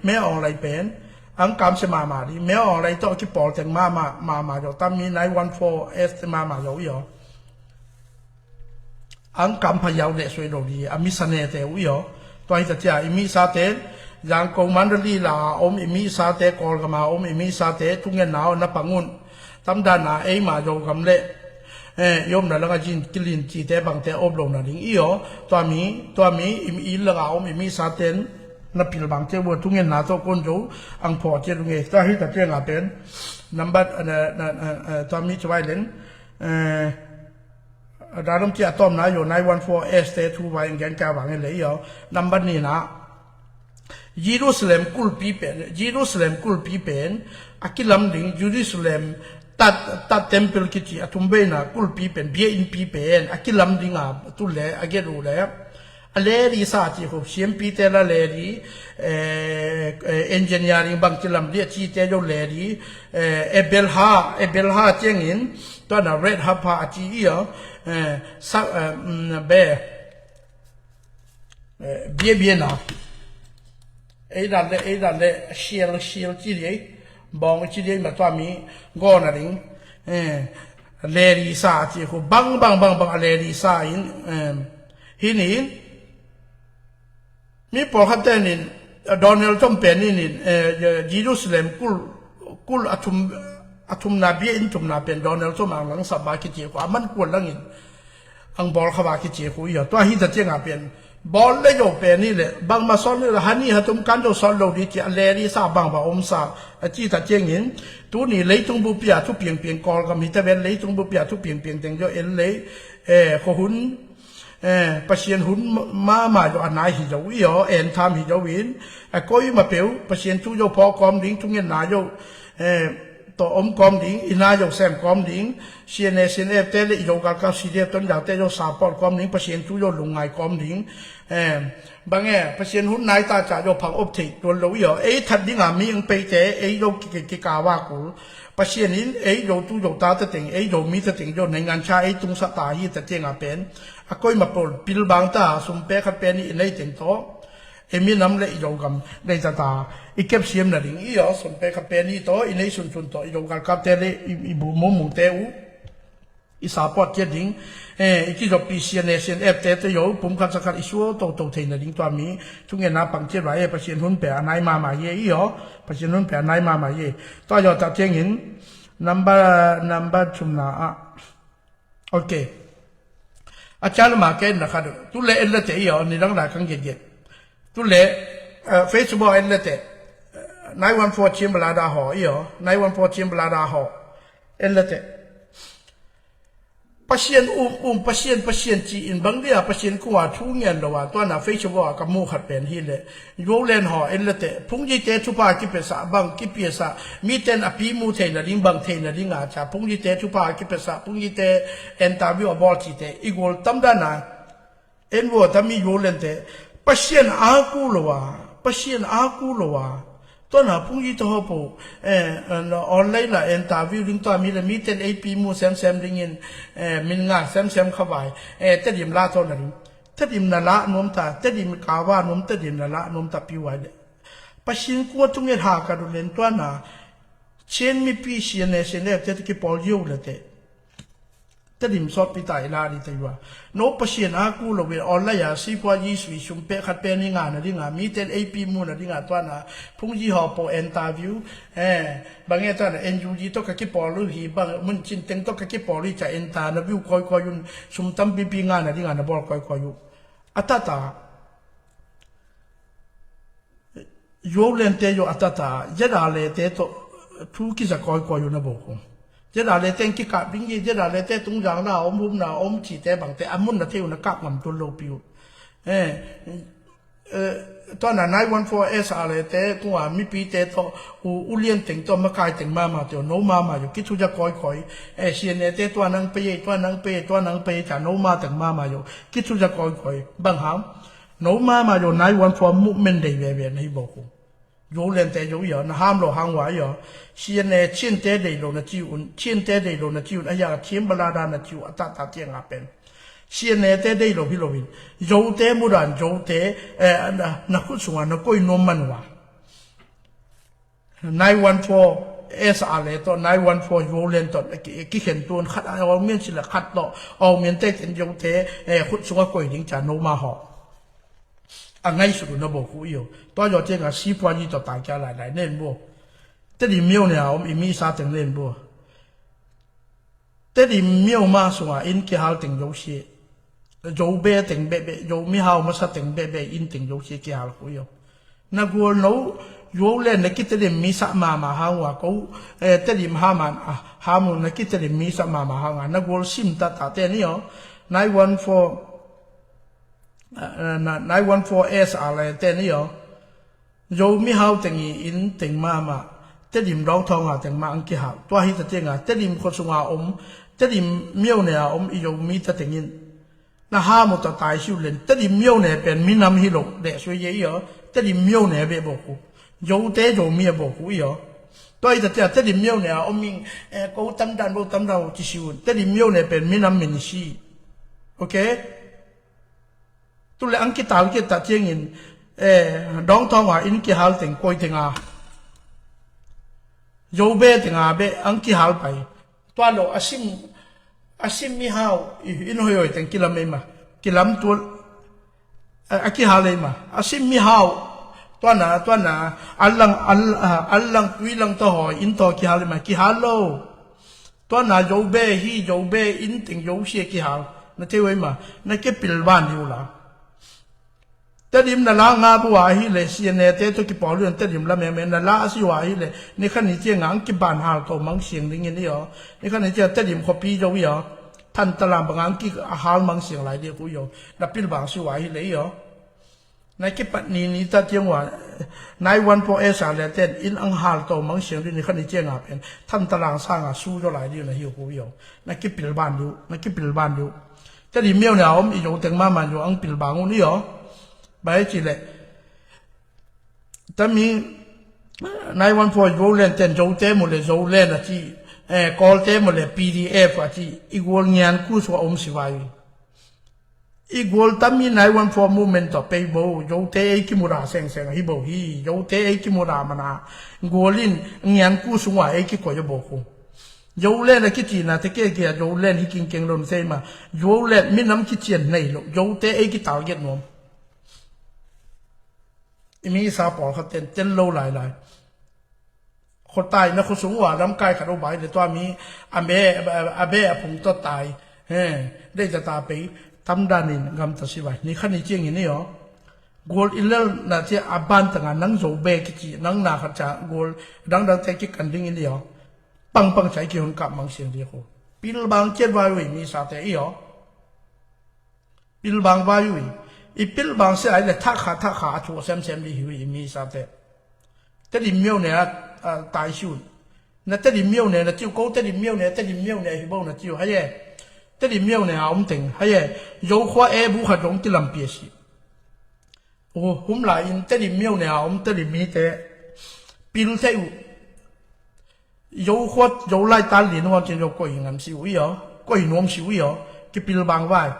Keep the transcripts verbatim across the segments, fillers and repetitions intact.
Min Aung Hlaing pen ang kamsia mahmah ding, Min Aung Hlaing tawh kipawl teng mahmah, mahmah zo, tami nine one four S te mahmah zo i aw. Ang kam pha yau deh suai lo ding a misa nete uh i aw. Tua hi ta cia i misa te Yangon, Mandalay la a om i misa te, Kawlgam a om i misa te thungetna aw na pang un. Tamdana eima Zogam le eh, i omna langa zin kilin cite bangte a om lo nading i aw. Tua mi, tua mi i, i langa om i misa ten na pil bangte uh a thungetna tawh kon zo ang phawh cia dungei. Tua hi ta cia nga pen number eh, na, na, eh, tua mi cia vai len eh, Dalam cia a tawmna yo nine one four S te thu vai ang gen ka vang le i aw. Number nina Jerusalem kulpi pen, Jerusalem kulpi pen a kilam ding, Jerusalem tat, tat temple kici a thumveina kulpi pen, bia innpi pen a kilam ding a tu le a get uh le a leri sa ci khu, siampite la leri, eh, eh, engineering bang kilam ding a cite zo leri, eh, ebelha, ebelha ciangin tuana red hapa a ci i aw, eh, sa, eh, mm, be Eh, bia bia na. Ei dan le, ei dan le, sial, sial ci di ei. Bawng ci di ei ma tua mi gawna ding. Eh, leri sa ci khu bang, bang, bang, bang, a leri sa in. Eh, hi ni in. Mi pawlkhat ten in, eh, Donald Trump pen in, in, eh, Jerusalem kul, kul a thum, a thumna bia in thumna pen Donald Trump ang lang sa ba kici khu. A man kual lang in. Ang bawl kha va kici khu i aw. Tua hi ta cianga pen bawl le zo pen hi le bangma sawt le hani hatum kan zo sawt lo di ci a le di sa bang va om sa a ci ta ciangin tuni leitung bupi a thu piangpiang Kawlgam hi ta ven leitung bupi a thu piangpiang teng zo en lei eh, khuahun eh, Pasian hun mama zo a nai hi zo i aw, en tham hi zo in a koi ma peu Pasian thu zo phaw kawm ding thungetna zo eh, tawh om kawm ding, i na yo sem kawm ding, C N A, C N F te le i yo galkap C D F Tonzang te yo support kawm ding, Pasian thu yo lungngai kawm ding. Em, bang e, Pasian hun nai ta ca yo phang op thei tuan lo i yo. Ei that ding a mi ang pei te, ei yo ki, ki, kikau a kul. Pasian in ei yo tu yo ta ta teng, ei yo mi ta teng yo nei ngan cha ei tung sa ta hi ta teng a pen. A koi ma pol pil bang ta, sum pe khat pen i nei teng to. Ei minam le i Zogam nei tata i kepsiam nading i aw, sun pe khat pe ni tawh i nei sunsun tawh i Zo galkapte le i, i bu mumungte uh i support ciat ding. Eh, i kizoppi C N A, C N F te te yo pum khat sa khat i sual toto thei nading tua mi thungetna pang ciat vai e, Pasian hun pe a nai mama hi e i aw, Pasian hun pe a nai mama hi e. Tua yo ta ciangin number, number thumna ah Ok. A cial ma ke na khat tu le en la te i aw, ni dang la kang get get. Tu le, eh, Facebook en la te. Eh, nine one four Chin Balada ho i aw, nine one four Chin Balada ho. En la te. Pasian um, um, Pasian, Pasian ci in bang dia, Pasian kua thu ngian lo a, tua na Facebook a ka mu khat pen hi le. Yulen haw en la te, phungzite thupha kipiasah bang kipiasah, miten a pi mu theina ding bang theina ding a ca, phungzite thupha kipiasah, phungzite interview a bawl cite, i gol tam dan a, en vua tami Yulen te, Pasian a ku lo a, Pasian a ku lo a, tua na phungzite haw po, eh, online la interview ding tua mi le miten ei pi mu semsem ding in, eh, min nga semsem kha vai, eh, Tedim la thaw na ding. Tedim na lah nuam ta, Tedim kava nuam, Tedim na lah nuam ta piu ai le. Pasian kua tunget ha ka du len tua na. Chin mipi sian ne sian le te kipawl yo le te. Tedim sawt pi ta i la di te yua. No Pasian a ku lo ve online a si pua Jesu i sum pe khat pe ni nga na ding a, mi ten A P mu na ding a tua na. Phung yi haw po interview. Eh, bang e ta na N U G to ka kipawl uh hi, bang mun cin teng to ka kipawl uh hi ca en ta na view koi koi un, sum tam pipi nga na ding a na bawl koi koi uh. A ta ta. Yo len te yo a ta ta, yada le te to, thu kiza koi koi uh na bo kong. Yada le teng kikap ding yi, yada le te tung jang na om hum na om ci te bang te, a mun na te uh na kap ngam tun lo piu. Eh, Eh, tua na nine one four S R te, tua mipi te to, u, u lian teng to, makai teng mama te, no mama yo, kithu ja koi koi. Eh, C N A te, tua nang pe ye, tua nang pe ye, tua nang pe ye, ca no ma teng mama yo, kithu ja koi koi. Bang ham, no mama yo, nine one four movement dei ve ve na hi bo ku. Yo len te yo yo, na ham lo hang wa yo. C N A Chin te dei lo na ci un, Chin te dei lo na ci un, a ya Chin balada na ci u, a ta ta tiang a pen. C N A te dei lo hi lo in. Zo te mu dan, zo te, eh, na, na khut sunga na koi nuam man wa. nine one four S R le tawh nine one four Zoland tawh ki, kikhen tun khat a awng mian sila khat tawh awng mian te ken Zote, eh, khut sungah koi ding ca no ma haw. A ngaihsut uh na bo khu i aw. Tua zaw cianga sipuazi tawh tai kia lailai nen bo. Tedim mio ne a om i mi sa teng nen bo. Tedim mio ma sunga in kihal teng Zosia. Zobe teng bebe, Zo mihau masa teng bebe in teng Zosia kihal khu i aw. Na gual no, Zoland na kitedim mi sa mama hang ua ko, eh, tedim ha man, ah, hamu na kitedim mi sa mama hang a. Na gual sim ta ta te ni aw. Nine one four, ah, na, nine one four S R le te ni aw. Zo mihau teng i in teng mama, tedim dawngthawnga teng ma ang kihau. Tua hi ta tianga, tedim khua sunga om, tedim mio ne a om i Zo mi ta tengin. Na ha mu ta tai siu len, tedim mio ne pen minam hi lo, de sui ye i aw, tedim mio ne be bo khu. Zote Zo mi a bo khu i aw. Tua hi ta tia, tedim mio ne a om ing, eh, ko tam dan bo tam dan bo ci siu, tedim mio ne pen minam min si. Okay? Tule ang kital kit ta ciangin, eh, dawngthawnga in kihal teng koi tenga. Zobe tenga be ang kihal pai. Tua lo a sim, a sim mihau, i, in hoi hoi teng kilam ei ma. Kilam tul, a, a kihal ei ma. A sim mihau, tuana, tuana, a lang, a, a lang, tui lang to hoi, in to kihal ei ma. Kihal lo. Tuana Zobe hi, Zobe in teng Zosia kihal. Na teu ei ma, na kipil ban diu la. Tedim na la nga bu a hi le, siane te to kipawl lian tedim la meme, na la a si ua hi le, ni khan ni cianga ang kiban hal to mang siang ding in i aw. Ni khan ni cianga tedim khopi Zo i aw. Than talam banga ang ki a hal mang siang lai di khu i aw. Na pil bang si ua hi le i aw. Na kipat ni ni ta tiang ua, nine one four S R le ten in ang hal to mang siang di ni khan ni cianga pen. Than talang sanga su zo lai di na hiu khu i aw. Na kipil ban diu, na kipil ban diu. Tedim mio ne a om i Zo teng mama Zo ang pil bang un i aw. Bai ci le. Tami nine one four Zoland ten Zote mu le Zoland a ci, eh, Kawlte mu le P D F a ci, i gual ngian ku sua om si vai. I gual tami nine one four movement tawh pei bo, Zote ei kimuda sengseng hi bo hi, Zote ei kimuda mana, gual in ngian ku sungua ei kikoi a bo khu. Zoland a kicina te ke kia Zoland hi kingkeng lom sei ma, Zoland minam kician nei lo, Zote ei kitalget nuam. I mi sa pawlkhat ten tel lo lailai. Khuatai na khusung ua lamkai khat uh bai le tua mi a be, a be a phung tawh tai. He, dei ta ta pei, tam danin gam ta si vai. Ni khan ni ciangin i aw. Gual i lel na cia a ban tanga nang Zobe kici, nang na khat ca gual dangdang te kikan dingin i aw. Pangpang ca i kihun kap mang siang di khu. Pil bang ciat vai uh i mi sa te i aw. Pilbang vai uh hi. I pilbang sia ai le thakha thakha a thu a semsem di hi uh hi i mi sa te. Tedim mio ne a, a tai si un. Na tedim mio ne na tiu ko tedim mio ne tedim mio ne hi bo na tiu hai e. Tedim mio ne a om teng hai e. Zo khua e bu khat zong kilampi a si. U hum lai in tedim mio ne a om tedim mi te. Pil thei uh. Zo khuat, Zo lai tal din huan cin zo koi ngam si uh i aw, koi nuam si uh i aw, kipil bang vai.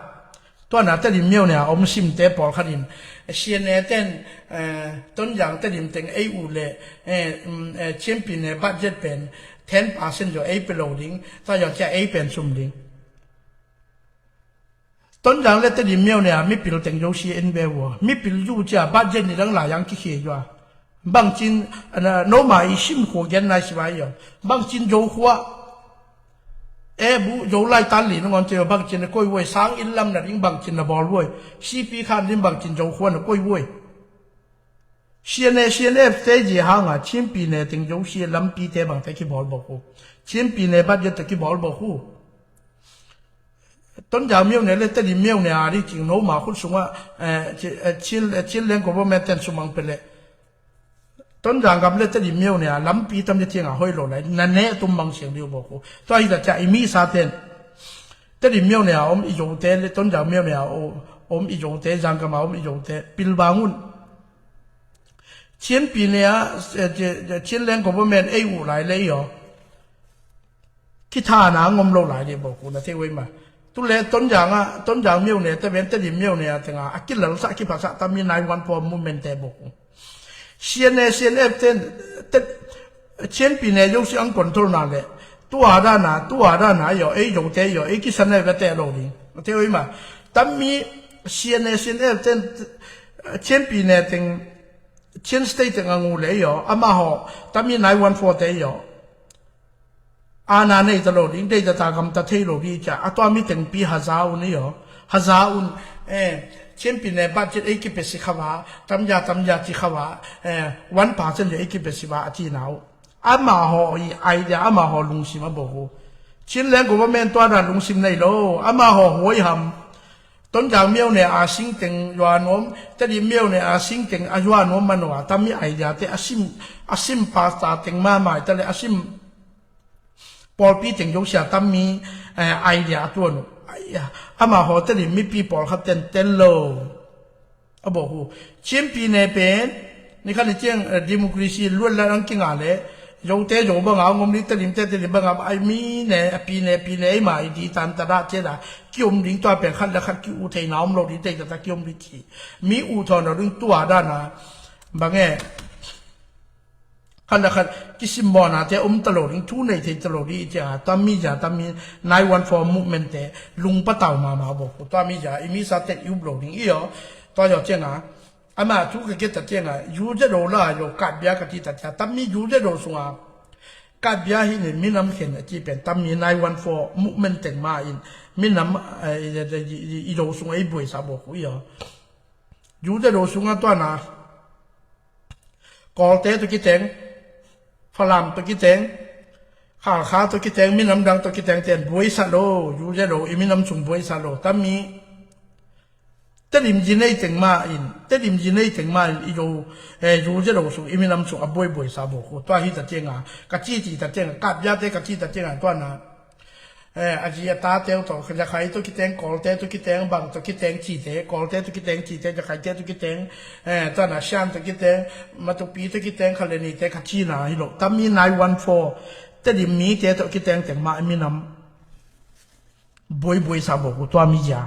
Tuana tedim mio ne a om simte pawlkhat in, siane ten, eh, Tonzang tedim teng ei uh le, eh, mm, eh, Chin Pyine budget pen ten percent zo ei pe lo ding, tua zo cia ei pen sum ding. Tonzang le tedim mio ne a mipil teng zo si en be ua. Mipil zu cia budget ni dang lai ang kikhia zua. Bangcin, ana, noma i sim khua gen nai si vai aw. Bangcin Zo khua. E bu, Zo lai tan li nangon teo bangcin na koi uai, sang in lam na ding bangcin na bawl uai. C P khan ding bangcin Zo khua na koi uai. C N A, C N F te zi hanga, Chin Pyine teng Zo sia lampi te bang te kibawl bawk uh. Chin Pyine budget te kibawl bawk uh. Tonzang mio ne le tedim mio ne a di cing noma khut sunga, eh, ci-, eh, cil, eh, cil leng ko bo me ten sumang pele. Tonzang gam le tedim mio ne a lampi tam de tianga hoi lo lai. Na ne tum mang siang diu bawk uh. Tua hi ta cia i mi sa ten. Tedim mio ne a om i Zote le Tonzang mio ne a o-, om i Zote, Zang gam a om i Zote. Pil bang un. Chin Pyine a, eh, ci-, ci-, cil leng ko bo men ei uh lai le i aw. Kithana ngom lo lai le bawk uh na thei uai ma. Tu le Tonzang a, Tonzang mio ne, te ben tedim mio ne a tenga, a kilal sa, kipha sa, tami nai wan po movement te bawk uh. C N A, C N F ten, te, Chin pi ne Zosia ang control na le, tua dana, tua dana, ei aw, ei Zote ei aw, ei kisa na ei va teh lo ding. Te oi ma, tammi C N A, C N F ten, Chin pi ne teng, Chin State teng a ngu le ei aw, amahaw, tammi nine one four te ei aw. Ana nei ta lo ding, dei ta ta gam ta thei lo ding cia, a tua mi teng pi haza un ei aw. Haza un, eh, Chin pi ne budget ei kipesi kha va, tamya, tamya ci kha va, eh, one percent ei kipesi va, a ci nau. Amahaw i idea, amahaw lungsim a bawk uh. Chinland government tua dan lungsim nei lo, amahaw huai ham. Tonzang miau ne a sing teng zua nuam, Tedim miau ne a sing teng a zua nuam mano a, tammi idea te a sim, a sim pasta teng mamai ta le a sim pawlpi teng Zosia tammi, eh, idea a tuan uh. Ai, amahaw Tedim mipi pawlkhat ten tel lo. A bawk uh. Chin pi ne pen, ni khat ni ciang, eh, democracy luat la ang kinga le, Zote Zo banga, ngom li Tedim te Tedim banga, ai mi ne, a pi ne, pi ne, ei ma i di tan ta da ce da, ki om ding tua pen khat la khat ki u thei na om lo ding te ta ta ki om ding ci. Mi u thawn lo ding tua dana, bang e, khat la khat, ki simbawlna te om ta lo ding, thu nei thei ta lo ding, i cia, tammi cia, tammi nine one four movement te, lung patau mama bawk uh, tammi cia, i mi sa te i up lo ding, i aw, tua yaw cianga, ama thu ka keta cianga, U Z O la, yaw, katbia ka ti ta cia, tammi U Z O sunga, katbia hi ne, minam khen a ci pen, tammi nine one four movement teng ma in, minam, eh, i, i, i, i, i zo sunga, i buai sa bawk uh, i aw. U Z O sunga tuana, Kawlte tawh kiteng, Falam tawh kiteng, Khalkha tawh kiteng, minam dang tawh kiteng ten buaisa lo, U Z O i minam sung buaisa lo, tammi. Tedim zi nei teng ma in, Tedim zi nei teng ma in, i zo, eh, U Z O sung i minam sung a buai buaisa bawk uh. Tua hi ta cianga, ka ci ci ta cianga, katbia te ka ci ta cianga, tuana. Eh, a zi a tate uh tawh, Zakhai tawh kiteng, Kawlte tawh kiteng, bang tawh kiteng cite, Kawlte tawh kiteng cite, Zakhaite tawh kiteng, eh, tuana Shan tawh kiteng, Matupi tawh kiteng, khat le nite ka cina hi lo. Tammi nine one four, Tedim mite tawh kiteng teng mah minam buaibuai sa bawk uh tua mi zia.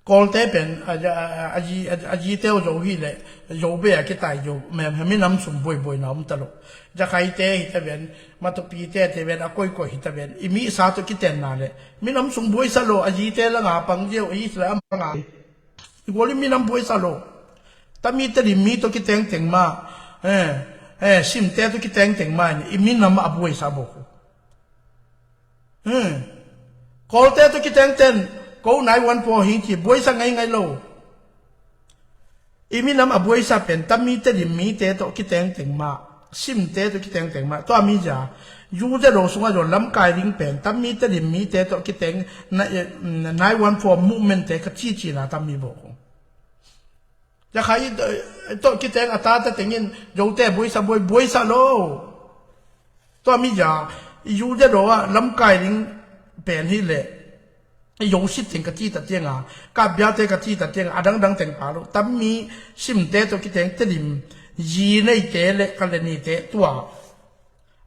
Kawlte pen, a, a, a, a zi, a, a zite uh zo hi le, zo bei a kitai zo, mem, he minam sung buaibuaina om ta lo. Zakhaite hi ta ven, Matupite te ven, a koikoi hi ta ven. I misa tawh kitenna le, minam sung buaisa lo, a zite langa pang zia uh, a zi le a manga. I gual i minam buaisa lo. Tammi Tedim mi tawh kitengteng ma, eh, eh, Simte tawh kitengteng ma, i minam a buaisa bawk uh. Hmm. Kawlte tawh kitengten, ko nine one four hing ci buaisa ngaingai lo. I minam a buaisa pen, tammi Tedim mite tawh kitengteng mah, Simte tawh kitengteng mah, tua mi zia, U Z O sungah zong lamkai ding pen, tammi Tedim mite tawh kiteng, na, eh, nine one four movement te ka cicina tammi bawk uh. Zakhai tawh kiteng a tate tengin, Zote buaisa buai, buaisa lo. Tua mi zia, U Z O ah lamkai ding pen hi leh, Zosit teng ka cita cianga, ka biate ka cita cianga, a dangdang teng pa lo, tammi Simte tawh kiteng Tedim, zi neite le ka le nite tua.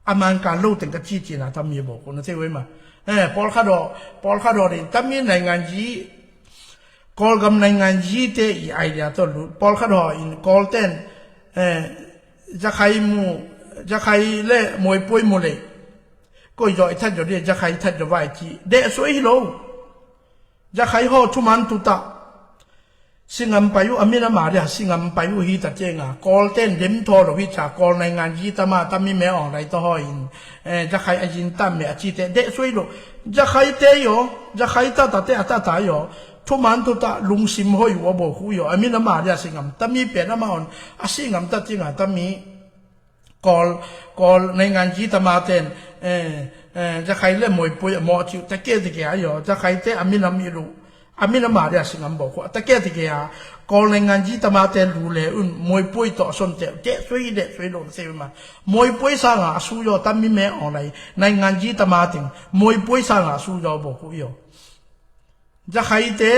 A man ka lo teng ka cicina tammi bawk uh na thei uh ei ma. Eh, pawlkhat aw, pawlkhat aw ding, tammi naingan zi, Kawlgam naingan zite i idea tawh lut. Pawlkhat haw in Kawlten, eh, Zakhai mu, Zakhai le Muaipuai mu lei. Koi zaw i that zaw dih, Zakhai that zaw vai ci. Deh suai hi lo. Zakhai haw thuman tuta. Singam pai uh, a minam a dia, singam pai uh hi ta cianga. Kawlten dem thaw lo hi ca, Kawl naingan zi tama, tammi me awng lai tawh haw in. Eh, Zakhai a zin tam me a cite, deh suai lo. Zakhaite yaw, Zakhaite tate a tata yaw. Thuman tuta lungsim hoih uh a bawk uh yaw. A minam a dia singam, tammi pen ama on, a singam ta cianga, tammi. Kawl, Kawl naingan zi tamaten, eh, eh, Zakhai le Muaipuai a mawh ciu, ta ke ti ke a yaw, Zakhaite a minam i lu, a minam a dia singam bawk uh, ta ke ti ke a, Kawl naingan zi tamate lu le un, Muaipuai tawh a son te, deh suai, deh suai lo na se ma. Muaipuai sanga a su yaw, tammi me awng lai, naingan zi tamateng, Muaipuai sanga a su yaw bawk uh yaw. Zakhaite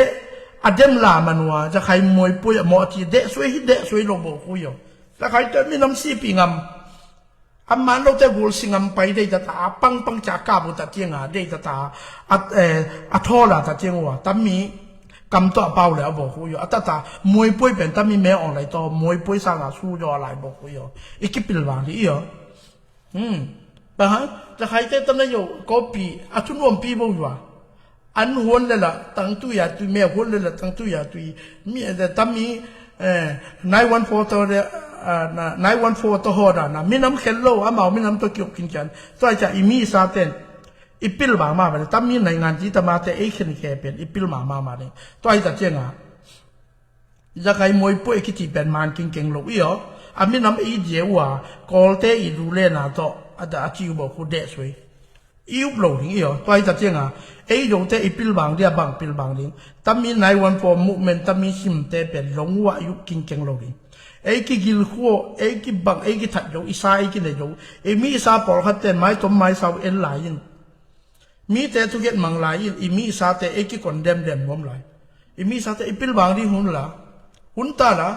a dem la manua, Zakhai Muaipuai a mawh ci, deh suai hi, deh suai lo bawk uh yaw. Zakhaite minam sipi ngam. A man lote gul singam pai dei tata, a pangpang ca ka bu ta cianga, dei tata, a, eh, a thaw la ta ciang ua, tammi, Kam tawh a pau le a bawk uh i aw. A tata muaipuai pen tami me awng lai tawh muaipuai sanga su zaw a lai bawk uh i aw. I kipil vang dih i aw. Hmm. Bang hang, takhaite tana yo kopi a thunuampi bo yua. An huan le la tangtui a tui, me huan le la tangtui a tui. Mi, eh, tami, eh, nine one four tawh le, ah, na, nine one four tawh haw dana minam khel lo, amau minam tawh kiuk kinkian. Tua i ca i mi sa ten i pil mahmah mah le, tami naingan ci tamate ei khen khe pen i pil mahmah mah le. Tua hi ta cianga Zakai muaipuai kici pen man kingkeng lo i aw. A minam ei dia uh a, Kawlte i lu le na tawh a da a ci uh bawk uh deh suai. I up lo ding i aw. Tua hi ta cianga ei zote i pil bang dia, bang pil bang ding. Tami nine one four movement, tami simte pen long uh a i up kingkeng lo ding. Ei kigil khua, ei kibang, ei kithat zo, i sa ei kine zo. Ei mi i sa pawlkhat ten mai tom mai sau en lai in. Mite thuget mang lai in i mi i sate ei kikon demdem nuam lai. I mi i sate i pil bang ding hun la. Hun ta la.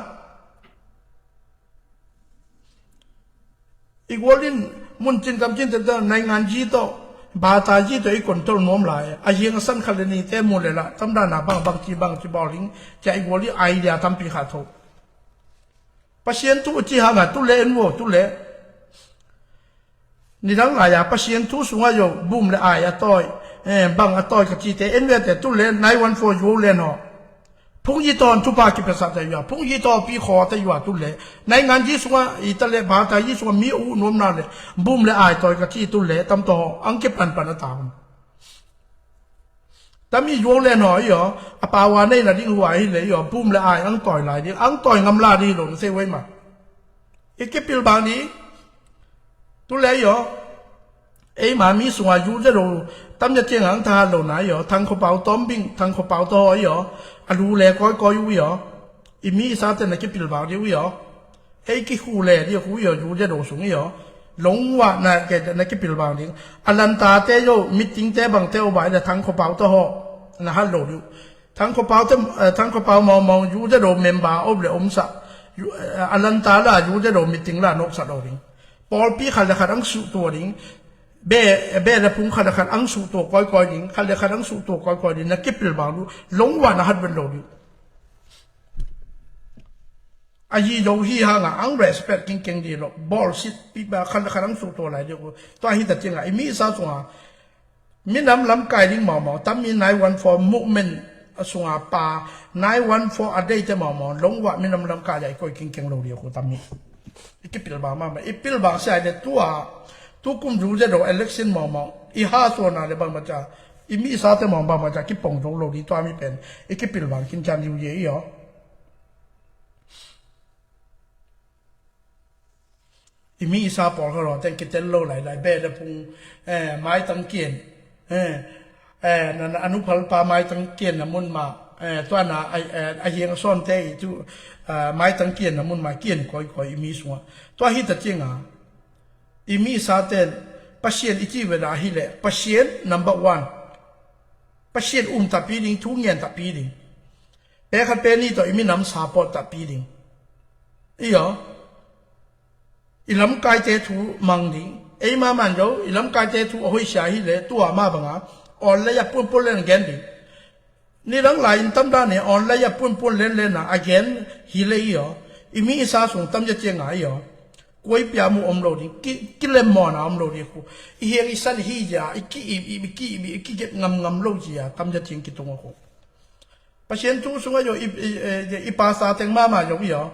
I gual in mun cin kam cin tete naingan zi tawh, bata zi tawh i control nuam lai. A ziang a san khat le nite mu le la, tamdana bang bang ci bang ci bawl ding. Cia i gual in idea tampi kha tho. Pasian thu ci hanga tu le en wo tu le. Nidang lai-a Pasian thu sungah yo bum le ai a tawi, eh, bang a tawi ka cite en vete tu le nine one four yuo len haw. Phung yi tawn thupha kipiasate yua, phung yi taw pi khawte yua tu le. Naingan yi sungah i ta le bata yi sungah mi uh nuamna le bum le ai tawi ka ci tu le tam taw ang kipanpan a ta hun. Tami yuo len haw i aw, a pawa nei na ding hua hi le i aw, bum le ai ang tawi lai ding, ang tawi ngam la ding hi lo na sei wei ma. I kipil bang ding. Tu le i aw. Ei ma mi sunga yu ze lo. Tam ya ciang ang tha lo na i aw. Thang khopau tom bing, thang khopau to i aw. A lu le koi koi u i aw. I mi i sa te na kipil bang ding u i aw. Ei kikhu le ding khu i aw, yu ze lo sung i aw. Long wa na ke na kipil bang ding. A lan ta te yo, meeting te bang te o bai le thang khopau to ho. Na ha lo ding. Thang khopau te, eh, thang khopau mawngmawng yu ze do member of le omsa. Yu, eh, a lanta la yu ze do meeting la nopsa do ding. Pawlpi khat le khat ang suh tua ding. Be, be le phung khat le khat ang suh tua koi koi ding. Khat le khat ang suh tua koi koi ding. Na kipil bang lu. Long wa na hat ben lo ding. A yi zo hi hanga ang respect kingkeng di lo. Bawlsit pi ba khat le khat ang suh tua lai ding. Tua hi ta cianga. I mi sa sunga. Minam lamkai ding mawmaw, tammi nine one four movement a sunga pa, nine one four a deite mawmaw, longwah minam lamkai a i koi kingkeng lo ding khu tammi. I kipil bang mama, i pil bang sia i le tua, tukum zu ze do election mawmaw, i ha suana le bang maca, i mi sate mawmaw bang maca, kipong zo lo ding tua mi pen, i kipil bang kin can liu ye i aw. I mi i sa pawl kha lo teng kitel lo lai lai be le phung, eh, maitang kian, eh, eh, na, na, anu phal pa maitang kian na mun ma, eh, tua na, a, eh, a hiang son te i tu, ah, maitang kian na mun ma kian koi koi i mi sunga. Tua hi ta cianga, i mi sa ten, Pasian i ci ve la hi le, Pasian number one. Pasian um tapi ding, thu ngian tapi ding. Pe khat pe ni tawh i minam support tapi ding. I aw. I lamkaite thu mang ding. Ei ma man zo, i lamkaite thu a hoisia hi le, tua ma banga. Online a puanpuan len gen ding. Ni dang lai in tam dan hi online a puanpuan len len a, a gen hi le i aw. I mi i sa sung tam ja cianga i aw. Kuai pia mu om lo ding, ki, kilem mawna om lo ding khu. I hiang i san hi ja, i ki, i, i, i ki, i, i ki get ngam ngam lo ja, tam ja ciang kitung a khu. Pasian thu sungah yo i, i, i, i pasta teng mama yo i aw.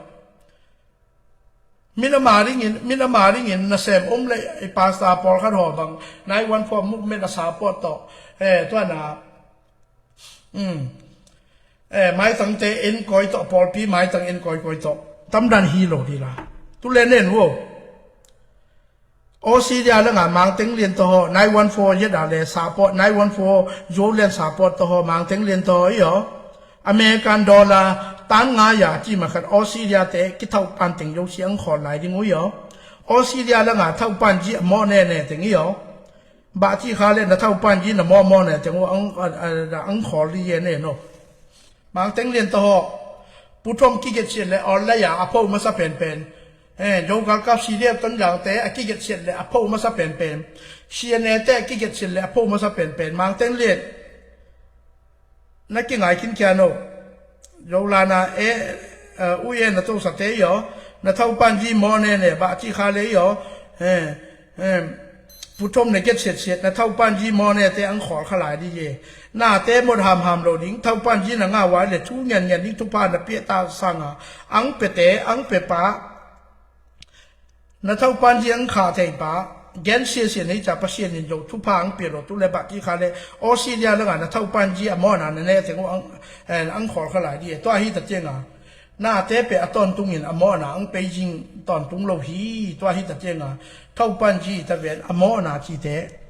Min a ma ringin, min a ma ringin nasem om le i pasta pawlkhat haw bang nine one four movement a support tawh. Eh, tua na. Hmm. Eh, maitangte en koi tawh, pawlpi maitang en koi koi tawh. Tamdan hi lo dila. Tu le nen wo. Australia langa Mangteng Lian tawh haw, nine one four yet a le support, nine one four Zo Lian support tawh haw, Mangteng Lian tawh haw i aw. American dollar tan nga ya ci ma khat Australia te kithauh pan teng yo si ang khawl lai ding u i aw. Australia langa thauh pan ji a mawh ne ne teng i aw. Bah ci kha le na thauh pan ji na mawh mawh ne teng u ang, a, a, a, ang khawl di ye ne no. Mangteng Lian tawh haw. Pu Thom kiget siat le online a a pho masa pen pen. Eh, Zo galkap C D F Tonzangte a kiget siat le a pho masa pen pen. C N A te a kiget siat le a pho masa pen pen. Mangteng Lian. Na kingai khin kia no. Zolana e, ui e, na tosate i aw, na thaupan ji maw ne ne, bah ci kha le i aw, puthom ne get siat siat, na thaupan ji maw ne te ang khawl kha lai di ye. Nate mot hamham lo ding, thaupan ji na ngah wai le thu ngian ngian ding thupha na piah ta sanga ang pete, ang pepa, na thaupan ji ang kha thei pa, gen siasia nei ca Pasian in zo thupha ang pia lo tu le bah ci kha le, Australia le nga na thaupan ji a mawna na ne teng uh ang, ang khawl kha lai di e. Tua hi ta cianga nate pe a tawntung in a mawna ang pei zing tawntung lo hi. Tua hi ta cianga thaupan ji ta ven a mawna ci te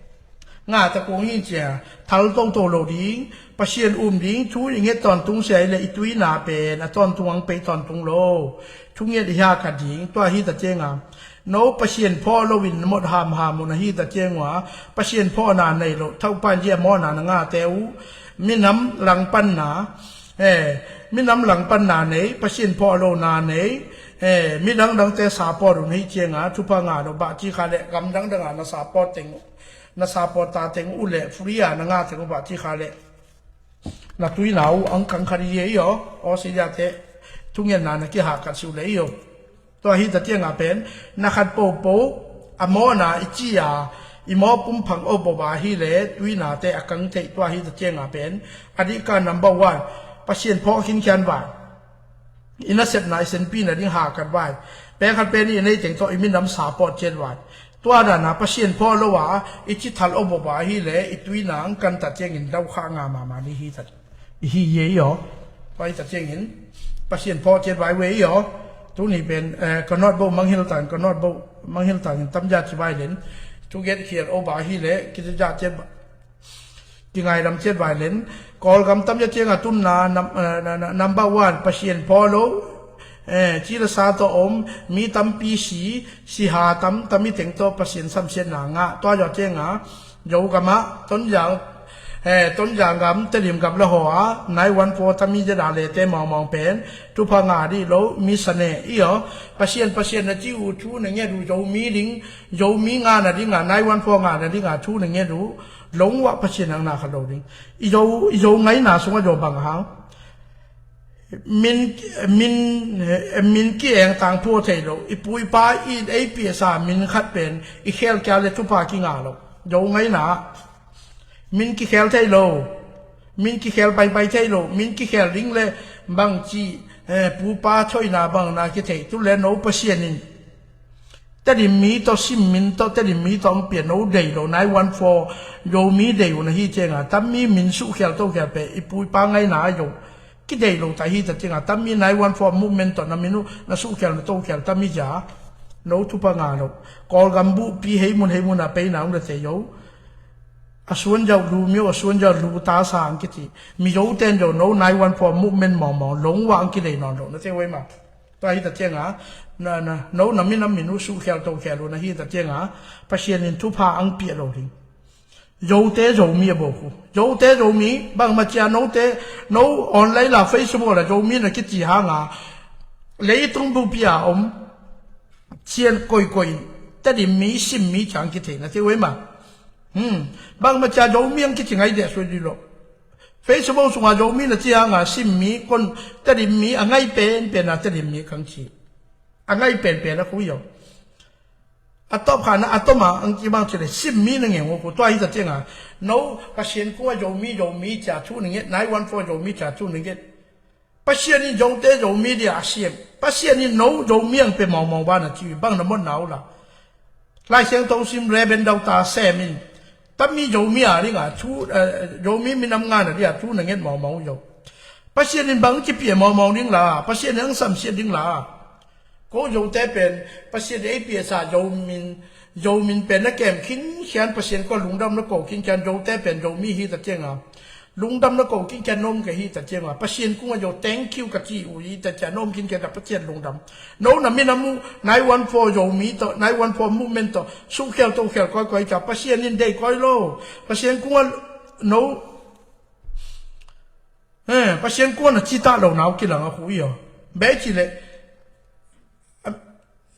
nga ta kung hi cia, thal toto lo ding, Pasian um ding, thu i nget tawntung sia i le i tuina pen a tawntung ang pei tawntung lo. Thu nget i hia ka ding, tua hi ta cianga no Pasian phawh lo in mot hamham un a hi ta cianga Pasian phawhna nei lo, thaupan ji a mawna na nga te uh, minam langpanna, eh, minam langpanna nei, Pasian phawh lo na nei, eh, midang dangte support un hi cianga thupha nga lo bah ci kha le, gam dang danga na support teng uh na support ta teng uh le, free a na nga teng uh bah ci kha le, na tuina uh ang kang kha di ye i aw, Australia te thungetna na kihah kat siu le i aw. Tua hi ta cianga pen na khat popo a mawna i ci a i maw pumphang o bo ba hi le tuina te a kang thei. Tua hi ta cianga pen a dihka number one, Pasian phawh khinkhian vai. I nasepna i senpi nading hakat vai. Peng khat pen i nei teng tawh i minam support ciat vai. Tua dana Pasian phawh lo a i ci thal awbawba hi le i tuina ang kan ta ciangin dau kha nga mama ni hi ta, i hi ye i aw. Pai ta ciangin Pasian phawh ciat vai we i aw. Tuni pen ka nawt bo manghil tang, ka nawt bo manghil tangin tamja ci vai len. Thu get khial awba hi le kizaja ciat ba. Kingaidam ciat vai len. Kawlgam tamja cianga tunna number one Pasian phawh lo, ci le sa tawh om mi tampi si, siha tam tam i teng tawh Pasian samsiatna ngah. Tua zawh cianga Zogamah, Tonzang, Tonzang gam, Tedim gam le haw a nine one four tam i zeda lete mawngmawng pen thupha ngah dih lo mi sane i aw. Pasian Pasian na ci uh thu na ngiat uh Zomi ding, Zomi ngahna dinga nine one four ngahna dinga thu na ngiat uh. Longwah Pasian ang na kha lo ding. I zo, i zo ngaina sungah zo bang hang. Min, min, min ki-eng tang phua thei lo. I pu i pa i ei piasa min khat pen i khel kia le thupha kinga lo. Zo ngaina min kikhel thei lo. Min kikhel paipai thei lo. Min kikhel ding le bang ci, pu pa thoina bang na kithei tu le no Pasian in Tedim mi tawh sim min tawh Tedim mi tawh ang pia no dei lo nine one four Zomi dei uh na hi cianga tam mi min suhkhial tokhial pe i pu i pa ngaina a zo kidei lo ta hi ta cianga tam mi nine one four movement tawh na min uh na suhkhial na tokhial tam mi zia no thupha nga lo. Kawlgam buhpi heimun heimun a peina ung le te zo. A suan zauh lu mio a suan zauh lu ta sa ang kiti. Mi zo ten zo no nine one four movement mawngmawng longwah ang kidei nawn lo na te wei ma. Tua hi ta cianga no na minam min uh suhkhial tokhial uh na hi ta cianga Pasian in thupha ang piah lo ding. Zote Zomi a bawk uh. Zote Zomi bangma cia note no online la Facebook la Zomi na kici hanga leitung bupi a om cian koikoi Tedim mi sim mi ciang kithei na te wei ma. Bangma cia Zomi ang kici ngai deh sui di lo. Facebook sunga Zomi na ci hanga sim mi kon Tedim mi a ngai penpen a Tedim mi kang ci. A ngai penpen a khui aw. A tawp khana a tawma ang ci bang ci le sim mi na ngeng uh ku tua hi ta cianga no Pasian kua Zomi Zomi cia thu na nget nine one four Zomi cia thu na nget. Pasian in Zote Zomi dia a siam. Pasian in no Zomi ang pe mawngmawng ba na ci bang na mot na uh la. Lai Siangtho sim Reben Dau ta sem in tam mi Zomi a dinga thu Zomi minam ngana dia thu na nget mawngmawng zo. Pasian in bang ci pia mawngmawng ding la Pasian in ang samsiat ding la. Ko Zote pen Pasian ei piasa Zomin, Zomin pen na kem khinkhian Pasian ko lungdam na ko khinkhian Zote pen Zomi hi ta cianga. Lungdam na ko khinkhian nom ka hi ta cianga Pasian kunga zo thank you ka ci uh hi ta cia nom khinkhian ta Pasian lungdam. No na minam uh nine one four Zomi tawh nine one four movement tawh suhkhial tokhial koikoi cia Pasian in dei koi lo. Pasian kunga no Pasian kuan a cita lo nau kilang a hu i aw. Bei ci le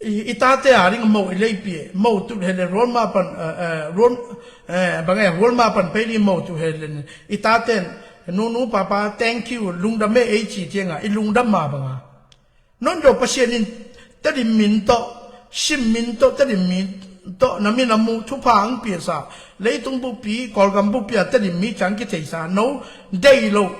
i tate a ding mo i leipi mo tut hele rual ma pan rual bang e rual ma pan pei ni mo tut hele i taten Nunu papa, thank you, lungdam e, ei ci cianga i lungdam ma banga, non zo Pasian in Tedim min tawh, sim min tawh, Tedim min tawh na minam uh thupha ang piasa, leitung bupi, Kawlgam bupi a Tedim mi ciang kitheisa no, deih loh,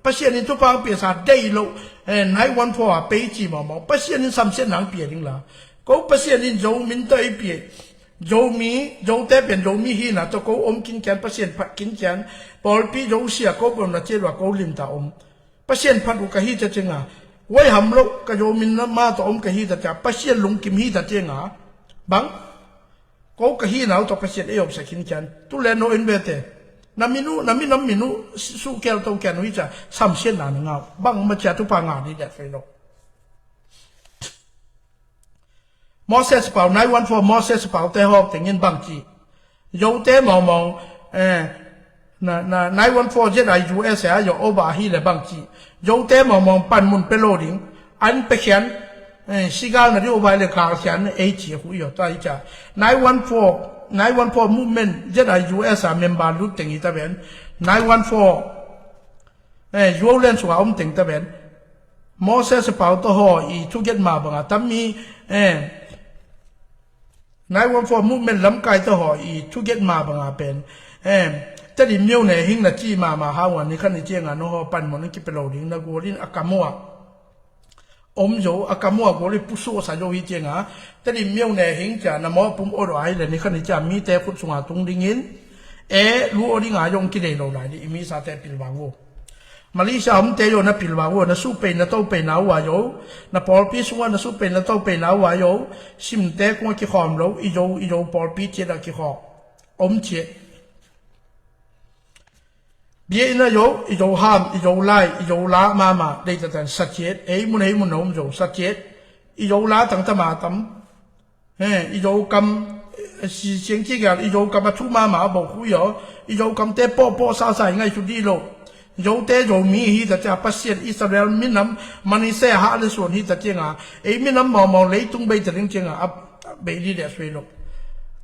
Pasian in thupha ang piasa deih loh, eh, nine one four a pei ci mawmaw, Pasian in samsiatna ang pia ding la. Ko Pasian in Zo min tawh ei pia, Zomi, Zote pen Zomi hina tawh ko om kinkian, Pasian phat kinkian, pawlpi Zosia ko bawmna ciat uh a ko limta om. Pasian phat uh ka hi ta cianga, huai ham loh ka Zo min ma tawh om ka hi ta cianga, Pasian lungkim hi ta cianga, bang, ko ka hina uh tawh Pasian ei omsak kinkian, tu le no in vete. Na min uh, na minam min uh suhkial tokian uh hi cia, samsiatna na ngau, bang macia thupha ngah dih liat fei lo. Moses pau, nine one four Moses pau te hawk tengin bangci. Zote mawngmawng, eh, na, na, nine one four Z I U S A yo oba hi le bangci. Zote mawngmawng panmun pe lo ding. An pe khian, eh, sigal na di oba le kal khian, eh, ci hu yo, ta i ca. Nine one four, nine one four movement Z I U S A member lut teng i ta ben. Nine one four, eh, Zuau len sunga om teng ta ben. Moses pau to ho i thuget ma banga tammi, eh, nine one four movement lamkai to ho i thuget ma banga pen, eh, Tedim miau ne hing na ci mama hauan ni khan i cianga no ho panmun kipelo ding na gualin a kamua. Om zo a kamua gualin pusu sa zo hi cianga, Tedim miau ne hing cia na mo pum odo ai le ni khan i cia mite khut sunga tung dingin, e lu o dinga zong kidei lo lai di i mi sate pilvang uh. Malaysia omte yo na pilvang uh, na suh pei na to pei na uh a yo, na pawlpi sungah na suh pei na to pei na uh a yo, simte kungah kikhawm lo, i zo, i zo pawlpi ciat a kikhawm. Om ciat. Bia ina yo, i zo ham, i zo lai, i zo la mama, deitatan sa ciat, ei mun, ei mun na om zo sa ciat, i zo la tangtama tam. He, i Zokam, eh, si, siang ci gal, i Zokam a thu mama a bok hui aw. I Zokamte pawhpawh sasa i ngaihsut dih lo. Zote Zomi hi ta cia, Pasian Israel minam, Manasseh hah le suan hi ta cianga. Ei minam mawngmawng leitung bei ta ding cianga, a, a bei dih le a suai lo.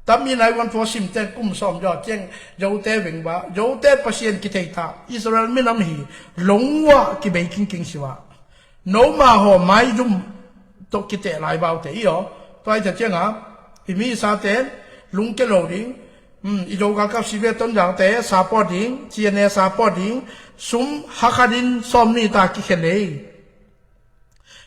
Tam i nai wan fo sim teng kum sawm zaw ciang, Zote vengva. Zote Pasian kithei ta. Israel minam hi, longua kibei kingking siva. Noma haw maizum tawh kiteh lai baute i aw. Tua hi ta cianga, i mi sate lungke lo ding. Hmm, i Zo galkap sivia Tonzangte support ding, C N A support ding, sum hakhatin sawmni ta kikhe lei.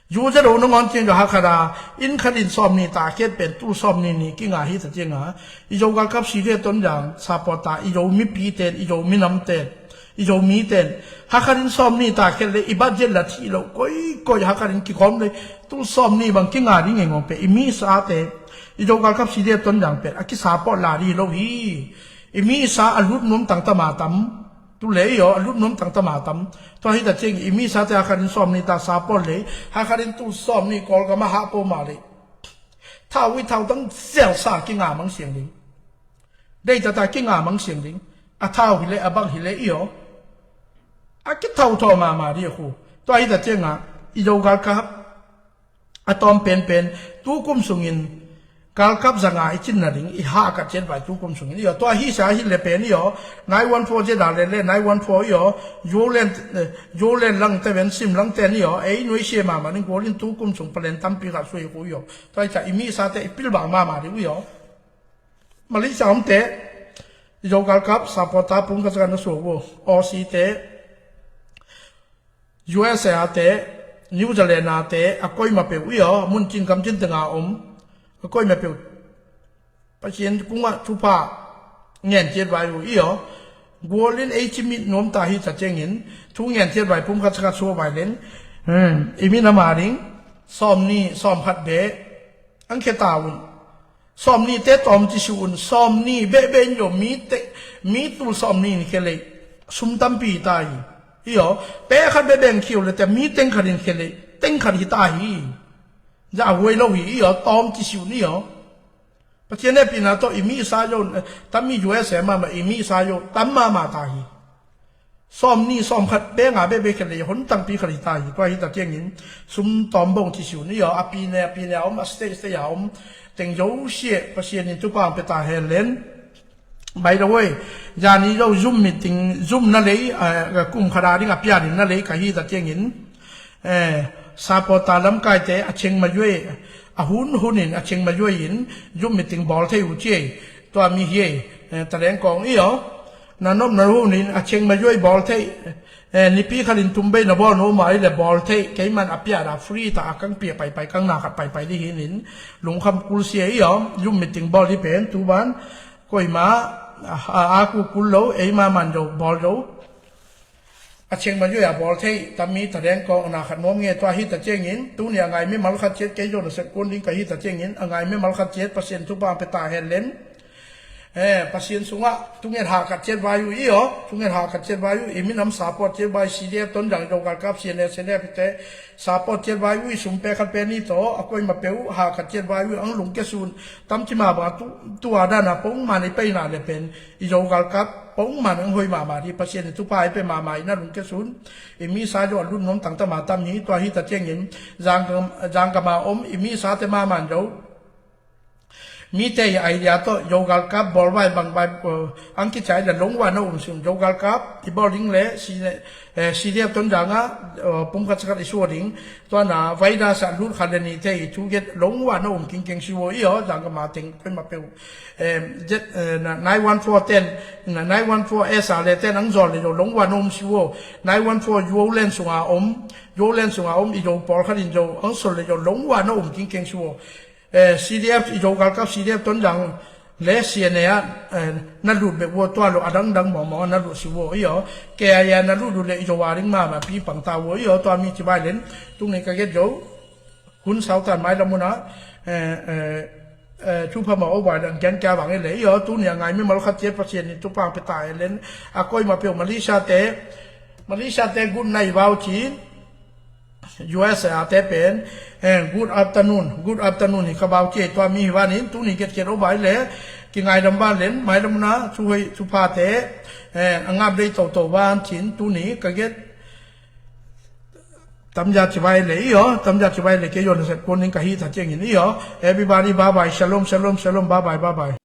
Zu zero nangawn ciang zo hakhata, inn khatin sawmni ta khet pen tu sawmni ni kinga hi ta cianga, i Zo galkap sivia Tonzang support ta, i Zo mipiten, i Zo minamten. I Zomiten, hakhatin sawmni ta khet le i budget la thih lo, koikoi hakhatin kikhawm le, tu sawmni bang kinga ding ngei ngawng pe, i mi sate, i Zo galkap sivia Tonzang pen, a kisupport la dih lo hi. I mi sa a lut nuam tangtama tam, tu le i aw, a lut nuam tangtama tam. Tua hi ta ciang, i mi sate hakhatin sawmni ta support le, hakhatin tu sawmni Kawlgam a hah poma le. Thau i thau tang siang sa kinga mang siang ding. Deitata kinga mang siang ding. A thau hi le, a bang hi le i aw. A kithau thaw mama dih a khu. Tua hi ta cianga, i Zo galkap a tawm penpen, tu kum sungin galkap zanga i cinna ding, i hahkat ciat vai tu kum sungin i aw. Tua hi sa hi le pen i aw. Nai wan fo zeda le le, nai wan fo i aw. Zulen, eh, Zulen lang te ven sim lang ten i aw. Ei nuai sia mama ding gualin tu kum sung palen tampi khat sui khu i aw. Tua hi sa i mi sate i pilvang mama ding i aw. Malaysia omte, i Zo galkap, supporter pum khat sa khat na suak uh. Aussie te, U S A te, New Zealand a te, a koima peuh i aw, mun cin kam cin tenga om, a koima peuh. Pasian kungah thupha ngen ciat vai uh i aw. Gualin ei cimit nuam ta hi ta ciangin, thu ngen ciat vai pum khat sa khat suak vai len. Hmm, i mi nama ding, sawmni, sawmkhat be, ang khe ta un. Sawmni te tawm ci su un, sawmni behbeh in lo, mi te, mi tul sawmni in khe lei, sum tampi ta hi. I aw, pe khat behbeh in khiu le te, mi teng khat in khe lei, teng khat hi ta hi. Za a huai lo hi, i aw, tawm ci su ni aw. Pathian hehpihna tawh i mi sa yo, eh, tam i U S A mama, i mi sa yo, tam mama ta hi. Sawmni, sawmkhat, be nga, be, be khat le, hon tangpi khat hi ta hi, tua hi ta ciangin, sum tawm bawng ci siu ni aw, a pi ne, a pi ne a om, a state, state a om, teng zo sia, Pasian in thupha ang pe ta hen len. By the way, zani zo Zoom meeting, Zoom na lei, eh, kum khat a ding a pian in na lei ka hi ta ciangin, eh, supporter lamkaite a cheng ma yuai, a hun hun in a cheng ma yuai in Zoom meeting bawl thei uh ci ei. Tua mi hi ei, eh, Taleng kawng i aw. Na nop na hun in a cheng ma yuai bawl thei, eh, nipi khat in tum bei na bawl no mai le bawl thei, keiman a piat a free ta a kang pia paipai, kang na khat paipai di hi in lungkham kul sia i aw. Zoom meeting bawl di pen tu ban koima a, a, a ku kul lo, eima man zo bawl zo. A cheng ma yuai a bawl thei, tam mi Taleng kawng na khat nuam nge. Tua hi ta ciangin, tuni a ngai mimal khat ciat kei zo na sep kun ding ka hi ta ciangin, a ngai mimal khat ciat Pasian thupha pe ta hen len. Eh, Pasian sungah, tunget ha khat ciat vai uh i aw, tunget ha khat ciat vai uh, i minam support ciat vai, C D F Tonzang, Zo galkap, C N A, C D F te, support ciat vai uh, i sum pe khat pe ni to, a koima pe uh, ha khat ciat vai uh, ang lungke sun, tam ci ma bang, tu, tu a dan a pong man i peina le pen, i Zo galkap, pong man ang hoi mama di, Pasian i thupha i pe mama i na lungke sun, i misa zo a lut nuam tang ta ma tam hi, tua hi ta ciangin, Zangkam, Zangkam a om, i misa te ma man zo. Mite i idea tawh, Zo galkap bawl vai bang vai, eh, ang kichai le longwa na um sung, Zo galkap, i bawl ding le, si, eh, C D F Tonzang a, eh, pum khat sa khat i sua ding, tua na, virus a lut khat le ni te i thu get longwa na um kingkeng si wo i aw, Zangkam a teng, koima pe uh. Eh, jet, eh, na, nine one four ten, na, nine one four S a le ten ang zol le zo longwa na um si wo, nine one four Zo len sung a om, Zo len sung a om, i Zo pawl khat in zo, ang sol le zo longwa na um kingkeng si wo. Eh, C D F i Zo galkap C D F Tonzang le C N A ah, eh, na lut bek ua tua lo a dangdang mawngmawng a na lut si ua i aw. Kei a ia na lut lut le i Zo a ding mama pi pang ta ua i aw. Tua mi ci vai len, tuni ka get zo. Hun sautan mai lamuna, eh, eh, eh, thupha ma o vai dang kian kia vang i le i aw. Tuni a ngai mimal khat ciat Pasian in thupha pe ta i len. A koima pe uh Malaysia te, Malaysia te good night vau ci. U S A te pen, eh, good afternoon, good afternoon hi ka bau ci ei. Tua mi hi vanin, tuni get get o vai le, ki ngai dam van len, mai dam na, chu hoi, chu pha te, eh, a ngap dei to to van cin, tuni ka get, tam ja ci vai le i aw, tam ja ci vai le ke yon set pon ning ka hi ta ciangin i aw. Everybody, bye bye, shalom, shalom, shalom, bye bye, bye bye.